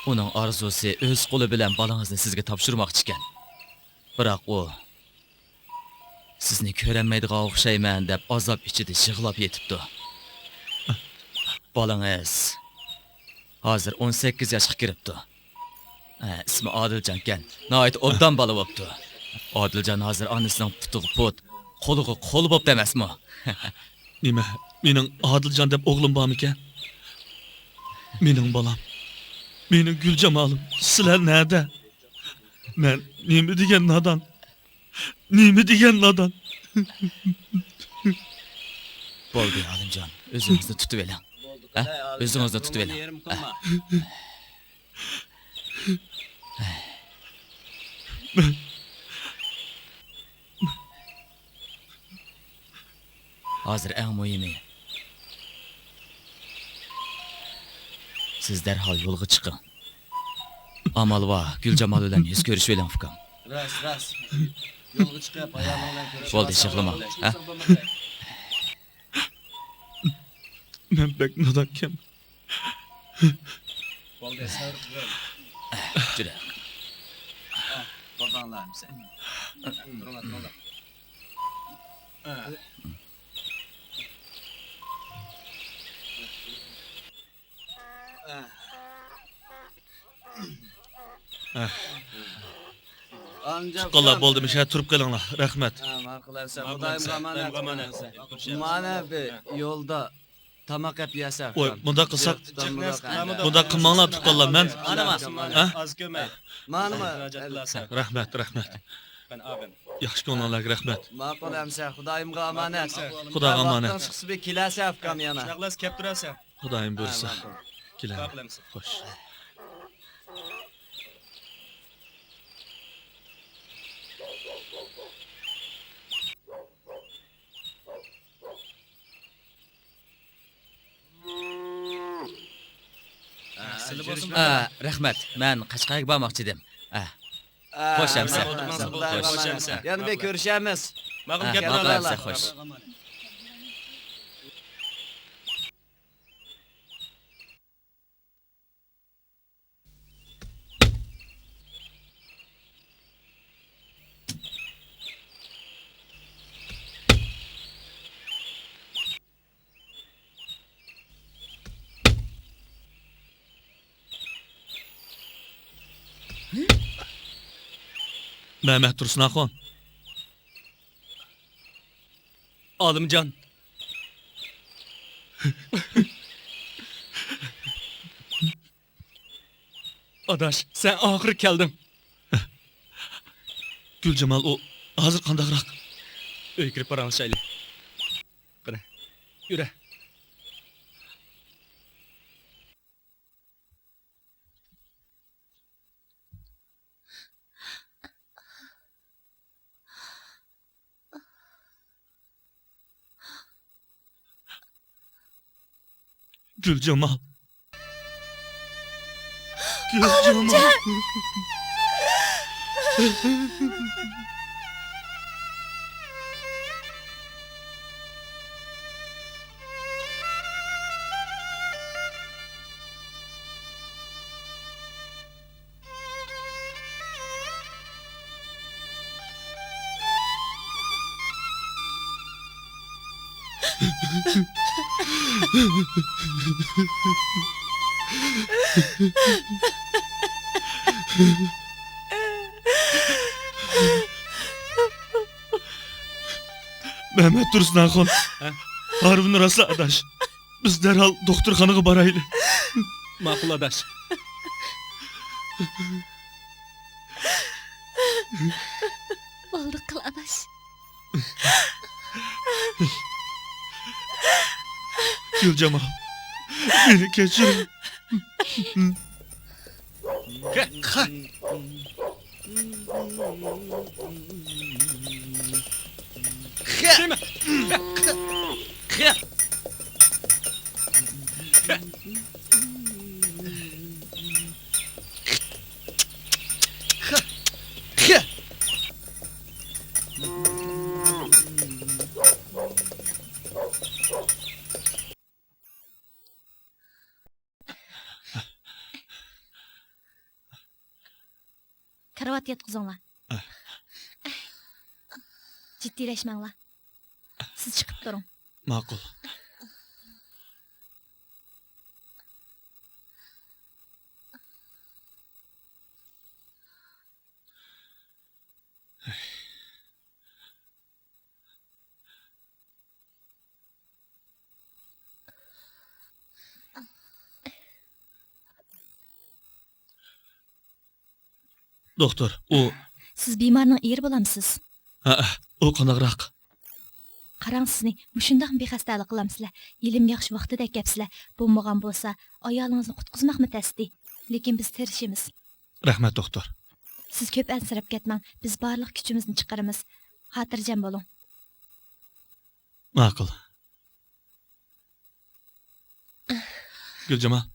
ئۇنىڭ ئارزۇسى ئۆز قولى بىلەن بالىڭىزنى سىزگە تاپشۇرماقچىكەن. بىراق ئۇ سىزنى كۆرەلمەيدىغان ئوخشايمەن دەپ ئازاب ئىچىدە يىغلاپ يېتىپتۇ. بالىڭىز ھازىر ئون سەككىز ياشقا كىرىپتۇ. ھە، ئىسمى ئادىلجانكەن. ناھايىتى ئوبدان بالا بوپتۇ. ئادىلجان ھازىر ئانىسىنىڭ پۇتىغا پۇت، قولىغا قول بوپتۇ ئەمەسمۇ؟ نېمە؟ مېنىڭ ئادىلجان دەپ ئوغلۇم بارمىكەن؟ مېنىڭ بالام، مېنىڭ گۈلجامالىم، سىلەر نەدە؟ مەن نېمە دېگەن نادان؟ نېمە دېگەن نادان؟ بولدى، ئالىمجان، ئۆزىڭىزنى تۇتۇۋېلىڭ. ھە؟ ئۆزىڭىزنى تۇتۇۋېلىڭ. ھە؟ ھازىر ئەڭ مۇھىمى، سىز دەرھال يولغا چىقىڭ. ئامال بار، گۈلجامال بىلەن يۈز كۆرۈشۈۋېلىڭ، ئۇكام. راست، راست. يولغا چىقىپ، ئايالىڭ بىلەن كۆرۈشۈپ. بولدى، يىغلىما، ھە؟ مەن بەك نادانكەن. بولدى، سەۋر قىلىڭ. جۈرە. باقاڭلار، سەن. تۇرۇڭلار، تۇرۇڭلار. ئەھ. تۇغقانلار، بولدى، مۇشۇ تۇرۇپ قېلىڭلار. رەھمەت. ھە، ماقۇل ئەمىسە. خۇدايىمغا ئامانەت. مانا بىر يولدا تاماق يەپ يەسە. ۋاي، مۇنداق قىلساق، مۇنداق قىلماڭلار، تۇغقانلار، مەن. ئاز كۆمەي. مانا. رەھمەت، رەھمەت. ياخشى كۆڭلۈڭلارغا رەھمەت. ماقۇل ئەمىسە، خۇدايىمغا ئامانەت. خۇداغا ئامانەت. ۋاقتىڭ چىقسا بىر كېلەسە، ئۇكام، يەنە. خۇدايىم بۇيرۇسا. ھە، ماقۇل. كېلەمەن. خوش. ئە، رەھمەت. مەن قەشقەرگە بارماقچى ئىدىم. ئە. خوش ئەمىسە. خوش. يەنە بىر كۆرۈشەرمىز. ماقۇل، ئە، ماقۇل ئەمىسە، خوش. مەمەت تۇرسۇن ئاخۇن. ئالىمجان. ئاداش، سەن ئاخىرى كەلدىڭ. گۈلجامال، ئۇ ھازىر قانداقراق؟ ئۆيگە كىرىپ پاراڭلىشايلى. قېنى، يۈرە. گۈلجامال. گۈلجامال. مەمەت تۇرسۇن ئاخۇن. ھە؟ ھارۋىنى راسلا، ئاداش. بىز دەرھال دوختۇرخانىغا بارايلى. ماقۇل، ئاداش. بولدى قىل، ئاداش. گۈلجامال، مېنى كەچۈر. كارىۋات ياتقۇزۇڭلار. جىددىيلەشمەڭلار. سىز چىقىپ تۇرۇڭ. ماقۇل. دوختۇر، ئۇ. سىز بىمارنىڭ ئېرى بولامسىز؟ ھەئە، ئۇ قوناقراق. قاراڭ، سىزنى مۇشۇنداقمۇ بىخەستەلىك قىلامسىلەر؟ ھېلىمۇ ياخشى ۋاقتىدا ئەكەپسىلەر. بولمىغان بولسا، ئايالىڭىزنى قۇتقۇزماقمۇ تەستى. لېكىن بىز تىرىشىمىز. رەھمەت، دوختۇر. سىز كۆپ ئەنسىرەپ كەتمەڭ، بىز بارلىق كۈچىمىزنى چىقىرىمىز. خاتىرجەم بولۇڭ. ماقۇل. گۈلجامال.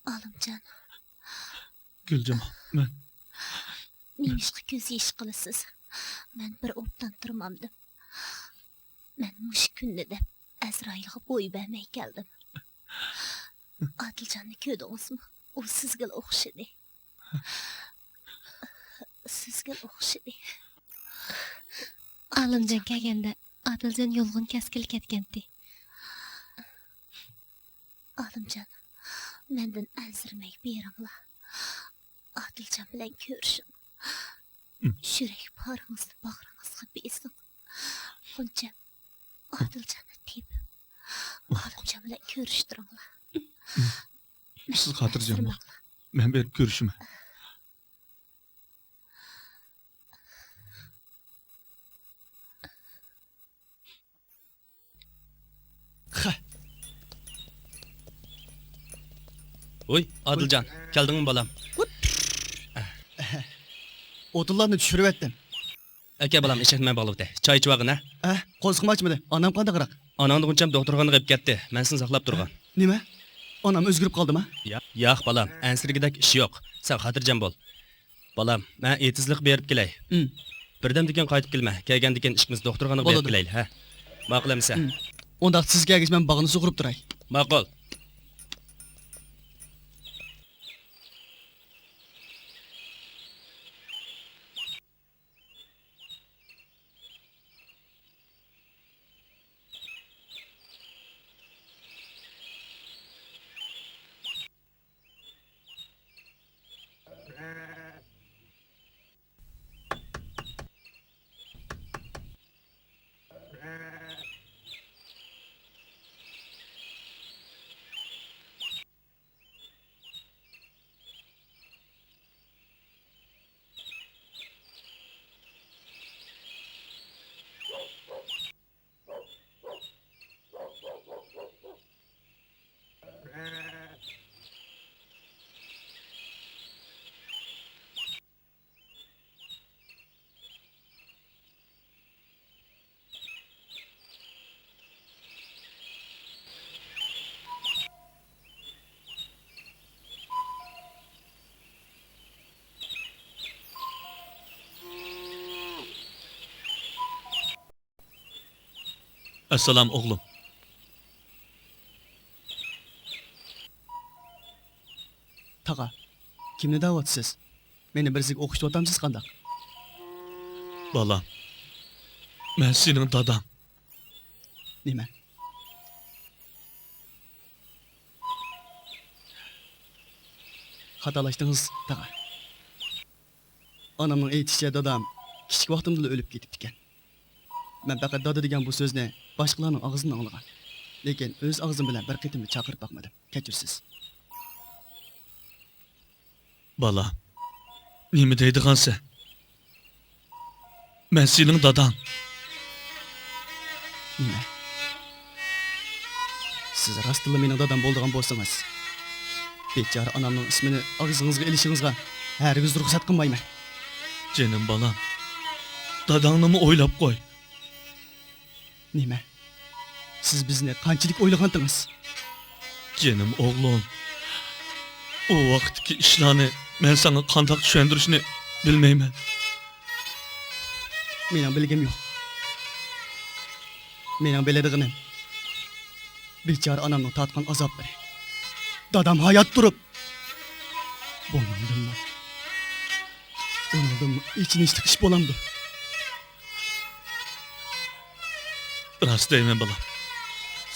ئالىمجان. گۈلجامال، مەن. نېمىشقا كۆز يېشى قىلىسىز؟ مەن بىر ئوبدان تۇرمامدىم. مەن مۇشۇ كۈننى دەپ، ئەزرائىلغا بوي بەرمەي كەلدىم. ئادىلجاننى كۆردىڭىزمۇ؟ ئۇ سىزگىلا ئوخشىدى. سىزگىلا ئوخشىدى. ئالىمجان كەلگەندە، ئادىلجان يۇلغۇن كەسكىلى كەتكەنتى. ئالىمجان، مەندىن ئەنسىرىمەي بېرىڭلار. ئادىلجان بىلەن كۆرۈشۈڭ. يۈرەك پارىڭىزنى باغرىڭىزغا بېسىڭ. غۇنچەم، ئادىلجاننى تېپىپ، ئالىمجان بىلەن كۆرۈشتۈرۈڭلار. سىز خاتىرجەم بولۇڭ. مەن بېرىپ كۆرۈشىمەن. خە. ۋوي، ئادىلجان، كەلدىڭمۇ بالام؟ ئوتۇنلارنى چۈشۈرۈۋەتتىم. ئاكا، بالام، ئېشەكنى مەن باغلىۋېتەي. چاي ئىچىۋالغىنا. ھە، قوزغىماچمىدى. ئانام قانداقراق؟ ئاناڭنى غۇنچەم دوختۇرخانىغا ئېلىپ كەتتى. مەن سېنى ساقلاپ تۇرغان. نېمە؟ ئانام ئۆزگىرىپ قالدىما؟ يا-، ياق، بالام، ئەنسىرىگۈدەك ئىش يوق. سەن خاتىرجەم بول. بالام، مەن ئېتىزلىققا بېرىپ كېلەي. ئىم. بىردەمدىن كېيىن قايتىپ كېلىمەن. كەلگەندىن كېيىن ئىككىمىز دوختۇرخانىغا بېرىپ بولىدۇ. كېلەيلى، ھە؟ ماقۇل ئەمىسە. ئىم. ئۇنداق سىز كەلگۈچە مەن باغنى سۇغۇرۇپ تۇراي. ماقۇل. ئەسسالام، ئوغلۇم. تاغا، كىمنى دەۋاتىسىز؟ مېنى بىرسىگە ئوخشىتىۋاتامسىز قانداق؟ بالام، مەن سېنىڭ داداڭ. نېمە؟ خاتالاشتىڭىز، تاغا. ئانامنىڭ ئېيتىشىچە، دادام كىچىك ۋاقتىمدىلا ئۆلۈپ كېتىپتىكەن. مەن پەقەت دادا دېگەن بۇ سۆزنى باشقىلارنىڭ ئاغزىدىن ئاڭلىغان. لېكىن ئۆز ئاغزىم بىلەن بىر قېتىممۇ چاقىرىپ باقمىدىم. كەچۈرسىز. بالام، نېمە دەيدىغانسەن؟ مەن سېنىڭ داداڭ. نېمە؟ سىز راستتىنلا مېنىڭ دادام بولىدىغان بولسىڭىز، بىچارە ئانامنىڭ ئىسمىنى ئاغزىڭىزغا ئېلىشىڭىزغا ھەرگىز رۇخسەت قىلمايمەن. جېنىم بالام، داداڭنىمۇ ئويلاپ قوي. نېمە؟ سىز بىزنى قانچىلىك ئويلىغانتىڭىز؟ جېنىم ئوغلۇم، ئۇ ۋاقىتتىكى ئىشلارنى مەن ساڭا قانداق چۈشەندۈرۈشنى بىلمەيمەن. مېنىڭ بىلگۈم يوق. مېنىڭ بىلىدىغىنىم، بىچارە ئانامنىڭ تارتقان ئازابلىرى. دادام ھايات تۇرۇپ، بۇنىڭدىنمۇ، بۇنىڭدىنمۇ ئېچىنىشلىق ئىش بولامدۇ؟ راست دەيمەن، بالام.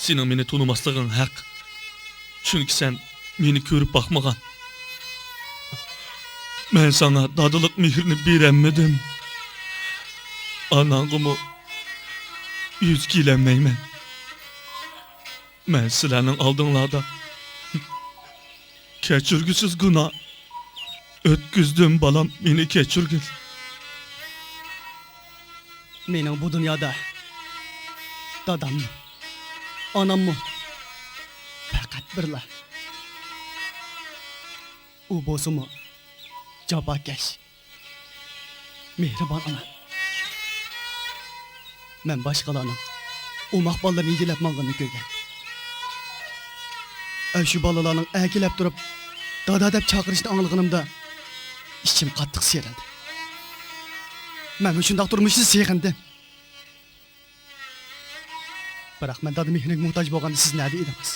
سېنىڭ مېنى تونۇماسلىقىڭ ھەق. چۈنكى سەن مېنى كۆرۈپ باقمىغان. مەن ساڭا دادىلىق مېھرىنى بېرەلمىدىم. ئاناڭغىمۇ يۈز كېلەلمەيمەن. مەن سىلەرنىڭ ئالدىڭلاردا كەچۈرگۈسىز گۇناھ ئۆتكۈزدۈم، بالام، مېنى كەچۈرگىن. مېنىڭ بۇ دۇنيادا داداممۇ، ئاناممۇ پەقەت بىرلا. ئۇ بولسىمۇ جاپاكەش، مېھرىبان ئانا. مەن باشقىلارنىڭ ئوماق بالىلىرىنى يېلەپ ماڭغىنىنى كۆرگەن. ئەشۇ بالىلارنىڭ ئەركىلەپ تۇرۇپ، دادا دەپ چاقىرىشىنى ئاڭلىغىنىمدا، ئىچىم قاتتىق سىيرىلدى. مەنمۇ شۇنداق تۇرمۇشنى سېغىندىم. بىراق مەن دادا مېھرىگە موھتاج بولغاندا سىز نەدە ئىدىڭىز؟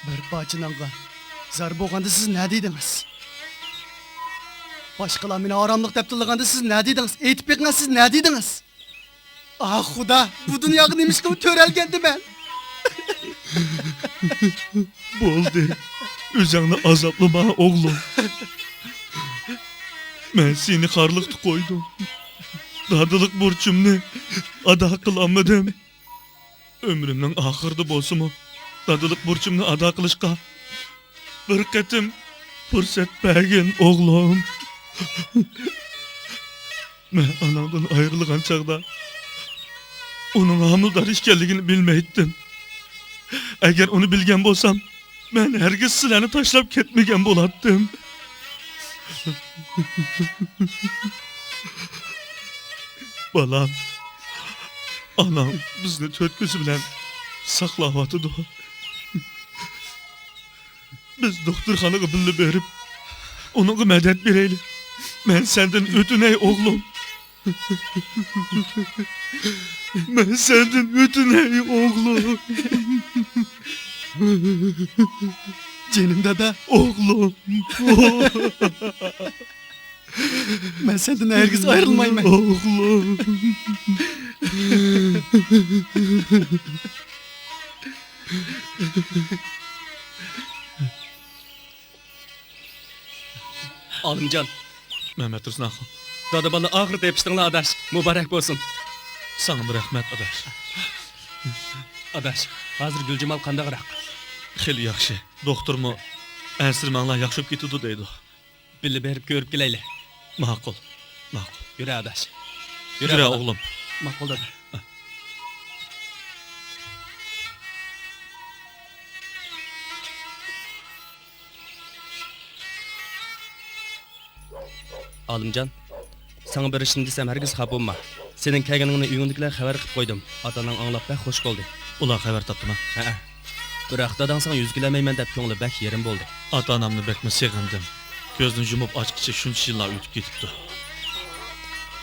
بىر پارچە نانغا زار بولغاندا سىز نەدە ئىدىڭىز؟ باشقىلار مېنى ھاراملىق دەپ تىللىغاندا سىز نەدە ئىدىڭىز؟ ئېيتىپ بېقىڭە، سىز نەدە ئىدىڭىز؟ ئاھ، خۇدا، بۇ دۇنياغا نېمىشقىمۇ تۆرەلگەندىمەن؟ بولدى، ئۆزۈڭنى ئازابلىما، ئوغلۇم. مەن سېنى خارلىقتا قويدۇم. دادىلىق بۇرچۇمنى ئادا قىلالمىدىم. ئۆمرۈمنىڭ ئاخىرىدا بولسىمۇ، دادىلىق بۇرچۇمنى ئادا قىلىشقا بىر قېتىم پۇرسەت بەرگىن، ئوغلۇم. مەن ئاناڭدىن ئايرىلغان چاغدا ئۇنىڭ ھامىلىدار ئىكەنلىكىنى بىلمەيتتىم. ئەگەر ئۇنى بىلگەن بولسام، مەن ھەرگىز سىلەرنى تاشلاپ كەتمىگەن بولاتتىم. بالام، ئاناڭ بىزنى تۆت كۆزى بىلەن ساقلاۋاتىدۇ. بىز دوختۇرخانىغا بىللە بېرىپ، ئۇنىڭغا مەدەت بېرەيلى. مەن سەندىن ئۆتۈنەي، ئوغلۇم. مەن سەندىن ئۆتۈنەي، ئوغلۇم. جېنىم دادا. ئوغلۇم. مەن سەندىن ھەرگىز ئايرىلمايمەن. ئوغلۇم. ئالىمجان. مەمەتتۇرسۇن ئاخۇن. دادا بالا ئاخىرى تېپىشتىڭلار، ئاداش. مۇبارەك بولسۇن. ساڭىمۇ رەھمەت، ئاداش. ئاداش، ھازىر گۈلجامال قانداقراق؟ خېلى ياخشى. دوختۇرمۇ ئەنسىرىمەڭلار، ياخشى بولۇپ كېتىدۇ دەيدۇ. بىللە بېرىپ كۆرۈپ كېلەيلى. ماقۇل، ماقۇل. يۈرە، ئاداش. يۈرە، يۈرە، بالام. ئوغلۇم. ماقۇل، دادا. ئالىمجان، ساڭا بىر ئىشنى دېسەم، ھەرگىز خاپا بولما. سېنىڭ كەلگىنىڭنى ئۆيۈڭدىكىلەرگە خەۋەر قىلىپ قويدۇم. ئاتا-ئاناڭ ئاڭلاپ بەك خۇش بولدى. ئۇلار خەۋەر تاپتىما؟ ھەئە. بىراق داداڭ ساڭا يۈز كېلەلمەيمەن دەپ كۆڭلى بەك يېرىم بولدى. ئاتا-ئانامنى بەكمۇ سېغىندىم. كۆزنى يۇمۇپ ئاچقىچە شۇنچە يىللار ئۆتۈپ كېتىپتۇ.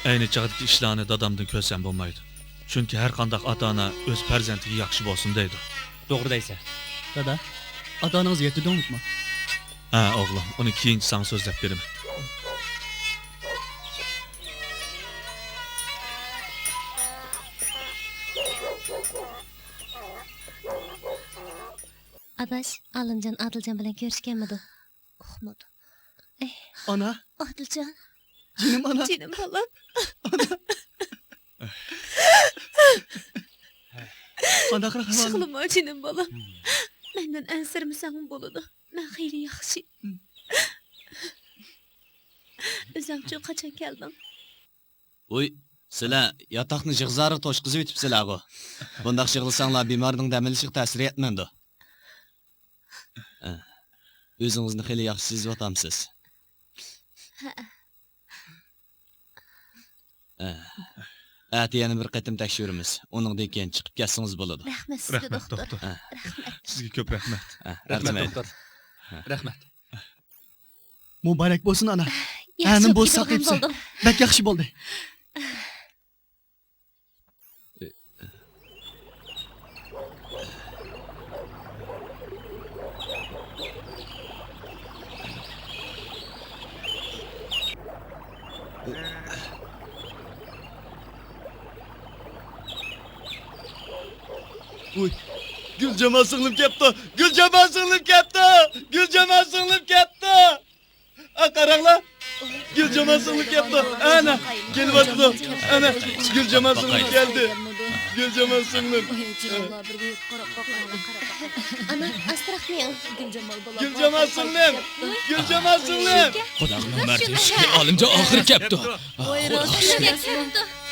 ئەينى چاغدىكى ئىشلارنى دادامدىن كۆرسەم بولمايدۇ. چۈنكى ھەرقانداق ئاتا-ئانا ئۆز پەرزەنتىگە ياخشى بولسۇن دەيدۇ. توغرا دەيسەن. دادا، ئاتا-ئانىڭىز يەتتە دۆڭلۈكمۇ؟ ھە، ئوغلۇم، ئۇنى كېيىنچە ساڭا سۆزلەپ بېرىمەن. ئاداش، ئالىمجان ئادىلجان بىلەن كۆرۈشكەنمىدۇ؟ ئۇقمىدۇ. ئانا. ئادىلجان. جېنىم ئانا. جېنىم بالام. قانداقراق ئەھۋالىڭ؟ يىغلىما، جېنىم بالام. مەندىن ئەنسىرىمىسەڭمۇ بولىدۇ. مەن خېلى ياخشى. ئۆزۈڭچۇ قاچان كەلدىڭ؟ ۋۇي، سىلەر ياتاقنى يىغا-زارىغا توشقۇزۇۋېتىپسىلەرغۇ. بۇنداق يىغلىساڭلار بىمارنىڭ دەم ئېلىشىغا تەسىر يەتمەيدۇ. ھە. ئۆزىڭىزنى خېلى ياخشى سېزىۋاتامسىز؟ ھە. ھە. ئەتە يەنە بىر قېتىم تەكشۈرىمىز. ئۇنىڭدىن كېيىن چىقىپ كەتسىڭىز بولىدۇ. رەھمەت سىزگە، رەھمەت، دوختۇر. دوختۇر. رەھمەت. سىزگە كۆپ رەھمەت. ھە، رەھمەت، رەھمەت. دوختۇر. رەھمەت. مۇبارەك بولسۇن، ئانا. ياخشى، ھەنىم بولسا ساقىيىپسەن. بولدۇم. بەك ياخشى بولدى. ۋۇي، گۈلجامال سىڭلىم كەپتۇ! گۈلجامال سىڭلىم كەپتۇ! گۈلجامال سىڭلىم كەپتۇ! ئا، قاراڭلار! گۈلجامال سىڭلىم كەپتۇ! ئەنە، كېلىۋاتىدۇ! ئەنە، گۈلجامال سىڭلىم كەلدى! گۈلجامال سىڭلىم! ئانا، ئاستىراق مېڭىڭ. گۈلجامال سىڭلىم! گۈلجامال سىڭلىم! خۇدانىڭ مەردى شۈكرى، ئالىمجان ئاخىرى كەپتۇ. خۇدا شۈكرى.